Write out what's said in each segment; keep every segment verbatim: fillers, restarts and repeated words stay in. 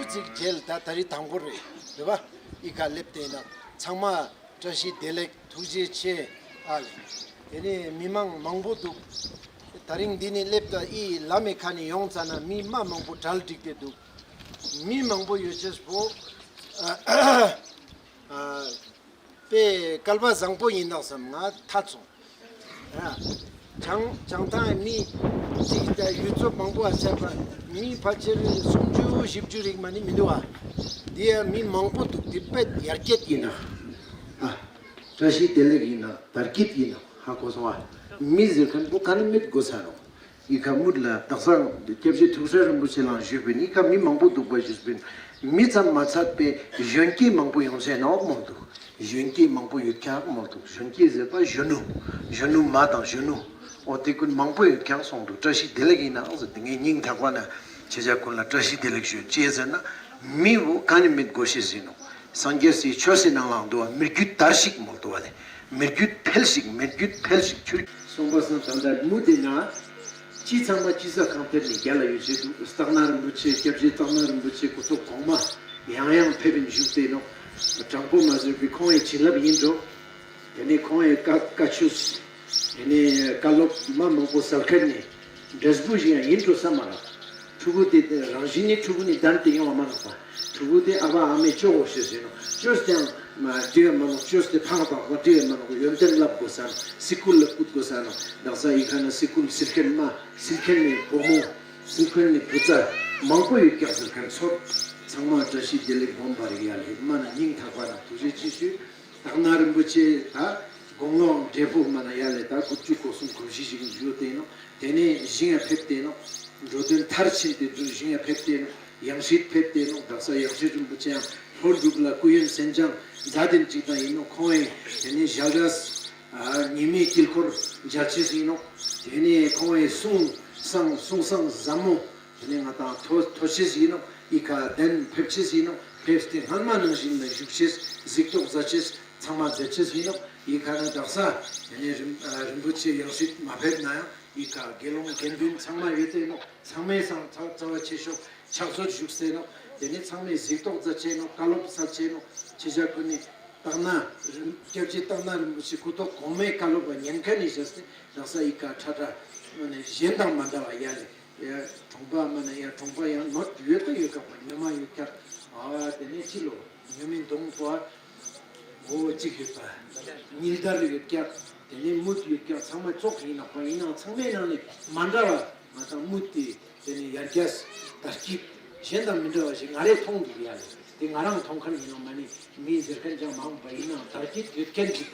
ཅིག་མཇལ་ད་ད་རེས་དང་པོ་རེད་དེ་བ། ཨི་ཁ་སླེབས་ཏེ་ན་ཚང་མ་བཀྲ་ཤིས་བདེ་ལེགས། ཐུགས་རྗེ་ཆེ་ཨ་ལེ། དེ་ནས་མི་མང་མང་པོ་འདུག་ད་རིང་འདི་ནས་སླེབས་ད་ཨི་ལམ་མི་ཁ་ནས་ཡོང་ཙ་ན་མི་མ་མང་པོ་གྲལ་སྒྲིག་སྟེ་འདུག་མི་མང་པོ་ཡོད་ཅེས་པོ་ཨ་པའི་སྐལ་བ་བཟང་པོ་ཡིན་ནོག་བསམ་ང་ཐད་སོང་། ཡ། བྱང་བྱང་ཐང་མི་གཅིག་དང་ཡུལ་ཚོ་མང་པོ་ཨ་ཆད་པ་མི་ཕལ་ཆེར་སུམ་ཅུ་བཞི་བཅུ་རིགས་མ་ནི་མི་འདུག་ཨ། འདི་ཡ་མི་མང་པོ་འདུག་དེ་པད་ཡར་རྒྱས་ཡིན་ན། ཨ། བཀྲ་ཤིས་བདེ་ལེགས་ཡིན་ན་དར་རྒྱས་ཡིན་ན་ཧ་གོ་སོང་ཨ། མི་ཟེར་མཁན་པོ་ག་ནི་མེད་དགོས་ས་རུང་། ཨི་ཁ་མུད་ལ་དག་ས་སྐྱབས་རྗེ་ཐུགས་སྲས་རིན་པོ་ཆེ་ལའང་ཞུས་པིན། ཨི་ཁ་མི་མང་པོ་འདུག་པ་ཞུས་པིན། མི་ཙམ་མ་ཚད་པའི་གཞོན་སྐྱེས་མང་པོ་ཡོང་ཆེན་ནོག་མོལ་འདུག་གཞོན་སྐྱེས་མང་པོ་ཡོད་ཀྱག་མོལ་འདུག་གཞོན་སྐྱེས་ཟེར་པ་གཞོན་ནུ། གཞོན་ནུ་མ་དང་གཞོན་ནུ། འོ་དེ་ཀུན་མང་པོ་ཡོད་ཀྱག་གསུངས་འདུག་བཀྲ་ཤིས་བདེ་ལེགས་ཡིན་ནའང་ཟེར་ཏེ་ངའི་སྙིང་ཐག་པ་ན་ཁྱེད་ཅག་ཀུན་ལ་བཀྲ་ཤིས་བདེ་ལེགས་ཞུ་ཅེས་ཟེར་ན། མི་བོ་ག་ནི་མེད་དགོས་ཤེས་ཡིན་ནོག་སངས་རྒྱས་སི་ཆོས་སི་ནང་ལའང་འདུག་བ། མི་རྒྱུད་དར་ཞིག་མོལ་འདུག་བ་ལེ། མི་རྒྱུད་འཕེལ་ཞིག་མི་རྒྱུད་འཕེལ་ཞིག་ཆུ། སོང་པ་སང་ད་ལྟ་མུ་དེ་ན་ཅི་ཚང་མ་ཅི་ས་གང་ཐད་ནས་རྒྱལ་ལ་ཡོད་ཅེས་འདུག་སྟག་སྣ་རིན་པོ་ཆེ་སྐྱབས་རྗེ་སྟག་སྣ་རིན་པོ་ཆེ་སྐུ་ཐོག་གོང་མ་ཡང་ཡང་ཕེབས་པའི་བཞུགས་ཏེ་ནོག་དྲང་པོ་མ་ཟེར་བའི་ཁོང་ཡི་བྱིན་རླབས་ཡིན་འགྲོ། དེ་ནས་ཁོང་ཡི་བཀའ་བཀའ་ཆོས། དེ་ནས་བཀའ་སློབ་མ་མང་པོ་སལ་མཁན་ནི་འབྲས་བུ་ཞིག་ཡང་ཡིན་འགྲོ་བསམ་མ་རག་ཕྲུ་གུ་དེ་རང་བཞིན་ནི་ཕྲུ་གུ་ནི་བདམས་ཏེ་ཡོང་བ་མ་རག་པ། ཕྲུ་གུ་དེ་ཨ་བ་ཨ་མའི་ཅོ་གོ་ཤེས་ཟེར་ནོག་ཅོས་ཏེའང་འགྲིག་ཡ་མ་ནོག་ཅོས་ཏེ་ཕངས་པ་ཁོ་འགྲིག་ཡ་མ་ནོག་ཡོན་ཏན་བསླབ་དགོས་ས་ནོག་སི་ཀུལ་ལ་བཀུག་དགོས་ས་ནོག་དག་ས་ཨི་ཁ་ན་སི་ཀུལ་སིལ་མཁན་མ་སིལ་མཁན་ནི་བུ་མོ་སིལ་མཁན་ནི་བུ་ཚ་མང་པོ་ཡོད་ཀྱག་ཟེར་མཁན་ཚོར། ཚང་མ་བཀྲ་ཤིས་བདེ་ལེགས་སྒོམ་པར་ཡ་ལེ་མ་ན་སྙིང་ཐག་པ་ན་ཐུགས་རྗེ་ཆེ་ཞུ། སྟག་སྣ་རིན་པོ་ཆེ་ད་དགུང་ལོ་འབྲས་བུ་མ་ན་ཡ་ལེ་ད་དགུ་བཅུ་གོ་གསུམ་གོ་བཞི་ཞིག་ཡོད་དེ་ནོག་དེ་ནས་ཞིང་ཡ་ཕེབས་ཏེ་ནོག་འགྲོ་དོན་མཐར་ཕྱིན་ཏེ་འདུག་ཞིང་ཡ་ཕེབས་ཏེ་ནོག་ཡང་སྲིད་ཕེབས་ཏེ་ནོག་དག་ས་ཡང་སྲིད་རིན་པོ་ཆེ་ཡང་ལྷོ་འབྲུག་ལ་སྐུ་ཡོན་གསན་སྦྱང་མཛད་དེ་ཅིག་དང་ཡིན་ནོག་ཁོང་ཡི་དེ་ནས་ཞལ་རས་ཉི་མའི་དཀྱིལ་འཁོར་མཇལ་ཆེས་ཡིན་ནོག་དེ་ནས་ཁོང་ཡི་གསུང་བསམ་གསུང་བསམ་ཟབ་མོ། དེ་ནས་ང་དང་ཐོ་ཐོ་ཆེས་ཡིན་ནོག་ཨི་ཁ་གདན་ཕེབས་ཆེས་ཡིན་ནོག་ཕེབས་ཏེ་སྔན་མ་ནང་བཞིན་ལ་བཞུགས་ཆེས་གཟིགས་རྟོག་མཛད་ཆེས་ཚང་མ་མཛད་ཆེས་ཡིན་ནོག་ཨི་ཁ་ན་དག་ས་དེ་ནས་རིན་རིན་པོ་ཆེ་ཡང་སྲིད་མ་ཕེབས་ན་ཡང་ཨི་ཁ་དགེ་སློང་དགེ་འདུན་ཚང་མ་ཡོད་དེ་ནོག་ཚང་མའི་སང་ཚ་ཚ་བ་ཆེ་ཤོས་ཕྱག་མཛོད་བཞུགས་སེ་ནོག་དེ་ནས་ཚང་མས་གཟིགས་རྟོག་མཛད་ཆེས་ནོག་བཀའ་སློབ་སལ་ཆེས་ནོག་ཁྱེད་ཅག་ཀུན་ནི་སྟག་སྣ་རིན་སྐྱབས་རྗེ་སྟག་སྣ་རིན་པོ་ཆེ་སྐུ་ཐོག་གོང་མའི་བཀའ་སློབ་པ་ཉན་མཁན་ནི་བཞག་སྟེ་དག་ས་ཨི་ཁ་ཁྲ་ཁྲ་མ་ནས་གཞན་དང་མ་འདྲ་བ་ཡ་ལེ། ཡ་གྲོང་པ་མ་ན་ཡ་གྲོང་པ་ཡང་ནོར་ཡོད་ད་ཡོད་ཀྱག་པ་ཉོ་མ་ཡོད་ཀྱག་ཨ་དེ་ནས་ཅི་ལོ་ཉོ་མི་འདོང་པོ་ཨ་འོ་གཅིག་ཡོད་པ་ཉིལ་དར་ཡོད་ཀྱག་དེ་ནས་མུད་ཡོད་ཀྱག་ཚང་མ་ཙོགས་ཡིན་ནོག་པ་ཡིན་ནའང་ཚང་མའི་ནང་ནས་མ་འདྲ་བ་ང་དང་མུད་དེ་དེ་ནས་ཡར་རྒྱས་དར་སྐྱིད་གཞན་དང་མི་འདྲ་བ་ཞིག་ང་རེ་མཐོང་འདུག་ཡ་ལེ། དེ་ང་རང་མཐོང་མཁན་ཡིན་ནོག་མ་ནི་མི་ཟེར་མཁན་ཅང་མང་པ་ཡིན་ནའང་དར་སྐྱིད་ཡོད་མཁན་ཅིག་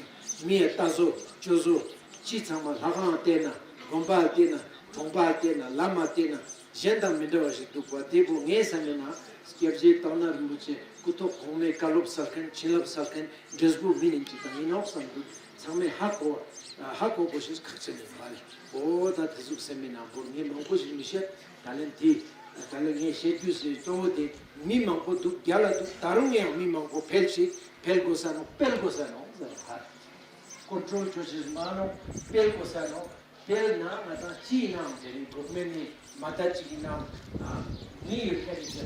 མི་ཡ་ལྟ་བཟོ་སྤྱོད་བཟོ་ཅི་ཚང་མ་ལྷ་ཁང་བལྟས་ན་དགོན་པ་བལྟས་ན་གྲོང་པ་བལྟས་ན་བླ་མ་བལྟས་ན་གཞན་དང་མི་འདྲ་བ་ཞིག་འདུག་པ། དེ་བོ་ངའི་བསམ་པའི་ནང་སྐྱབས་རྗེ་སྟག་སྣ་རིན་པོ་ཆེ་སྐུ་ཐོག་གོང་མའི་བཀའ་སློབ་སལ་མཁན་བྱིན་རླབས་སལ་མཁན་འབྲས་བུ་མི་ནི་ཅིག་དང་ཡིན་ནོག་བསམ་འདུག་ཚང་མས་ཧ་གོ་ཧ་གོ་དགོས་ཤེས་ཁག་ཆེན་ནི་མ་རེད། འོ་ད་དེ་ཟུག་སེམས་མའི་ནང་བོར་ངས་མང་པོ་ཞིག་མི་བཤད། ད་ལན་དེ་ད་ལན་ངས་བཤད་རྒྱུ་ཟེར་གཙོ་བོ་དེ་མི་མང་པོ་འདུག་རྒྱ་ལ་འདུག་ད་རུང་ཡང་མི་མང་པོ་འཕེལ་ཞིག་འཕེལ་དགོས་ས་ནོག་སྤེལ་དགོས་ས་ནོག་ཟེར་བ། ཀོན་ཊོལ་ཆོ་ཤེས་མ་ནོག་སྤེལ་དགོས་ས་ནོག་སྤེལ་ན་ང་དང་ཅི་ཡིན་ནའང་དེ་རིང་གོ་མེན་ནི་མ་ད་ཅིག་ཡིན་ནའང་མི་ཡོད་མཁན་ནི་